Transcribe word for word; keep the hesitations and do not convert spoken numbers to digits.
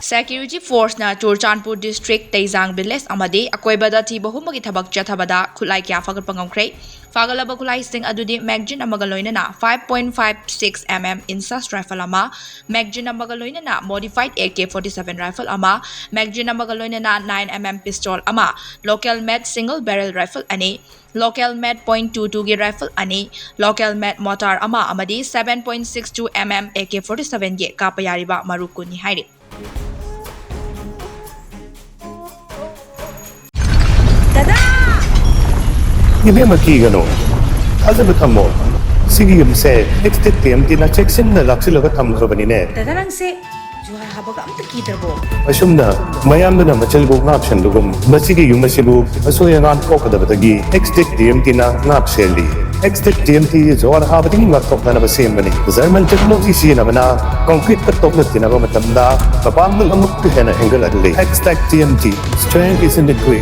Security Forceꯅ Churachandpur District ꯇꯩꯖꯥꯡ Village ꯑꯃꯗꯤ ꯑꯀꯣꯏꯕꯗ ꯊꯤꯕ ꯍꯨꯝꯕꯒꯤ ꯊꯕꯛ ꯆꯠꯊꯕꯗ ꯈꯨꯠꯂꯥꯏ ꯀꯌꯥ ꯐꯥꯒꯠꯄ ꯉꯝꯈ꯭ꯔꯦ꯫ ꯐꯥꯒꯠꯂꯕ ꯈꯨꯠꯂꯥꯏꯁꯤꯡ ꯑꯗꯨꯗꯤ magazine ꯑꯃꯒ ꯂꯣꯏꯅꯅ five point five six mm INSAS rifle ꯑꯃ, magazine ꯑꯃꯒ ꯂꯣꯏꯅꯅ modified AK forty seven rifle ꯑꯃ, magazine ꯑꯃꯒ ꯂꯣꯏꯅꯅ nine mm pistol ꯑꯃ, local made single barrel rifle ꯑꯅꯤ, local made point two two ꯒꯤ rifle ꯑꯅꯤ, local made mortar ꯑꯃ ꯑꯃꯗꯤ seven point six two mm AK forty seven ꯒꯤ ꯀꯥꯞꯄ ꯌꯥꯔꯤꯕ ꯃꯔꯨ ꯀꯨꯟꯅꯤ ꯍꯥꯏꯔꯤ꯫ ꯏꯕꯦꯝꯃ, ꯀꯤꯒꯅꯨ, ꯊꯥꯖꯕ ꯊꯝꯃꯣ꯫ ꯁꯤꯒꯤ ꯌꯨꯝꯁꯦ ꯑꯦꯛꯁ ꯇꯤꯝ ꯇꯤ ꯑꯦꯝ ꯇꯤꯅ ꯆꯦꯛꯁꯤꯟꯅ ꯂꯥꯛꯁꯤꯜꯂꯒ ꯊꯝꯈ꯭ꯔꯕꯅꯤꯅꯦ꯫ ꯗꯥꯗꯥ, ꯅꯪꯁꯦ ꯖꯨꯍꯥꯔ ꯍꯥꯕꯒ ꯑꯝꯇ ꯀꯤꯗ꯭ꯔꯕꯣ? ꯑꯁꯨꯝꯅ ꯃꯌꯥꯝꯗꯨꯅ ꯃꯆꯤꯜꯕꯨ ꯉꯥꯛꯁꯦꯟꯕꯒꯨꯝ, ꯃꯁꯤꯒꯤ ꯌꯨꯝ ꯑꯁꯤꯕꯨ ꯑꯁꯣꯏ ꯑꯉꯥꯝ ꯊꯣꯛꯀꯗꯕꯗꯒꯤ ꯑꯦꯛꯁ ꯇꯤꯝ ꯇꯤ ꯑꯦꯝ ꯇꯤꯅ ꯉꯥꯛ ꯁꯦꯜꯂꯤ꯫ X team T M T ꯖꯨꯍꯥꯔ ꯍꯥꯕꯗꯒꯤ ꯉꯥꯛꯊꯣꯛꯅꯅꯕ ꯁꯦꯝꯕꯅꯤ꯫ ꯖꯔꯃꯟ ꯇꯦꯛꯅꯣꯂꯣꯖꯤ ꯁꯤꯖꯤꯟꯅꯕꯅ ꯀꯪꯀ꯭ꯔꯤꯠꯀ ꯇꯣꯛꯅ ꯇꯤꯟꯅꯕ ꯃꯇꯝꯗ ꯃꯄꯥꯡꯒꯜ ꯑꯃꯨꯛꯀ ꯍꯦꯟꯅ ꯍꯦꯟꯒꯠꯍꯜꯂꯤ꯫ X team T M T, strength is in the grip.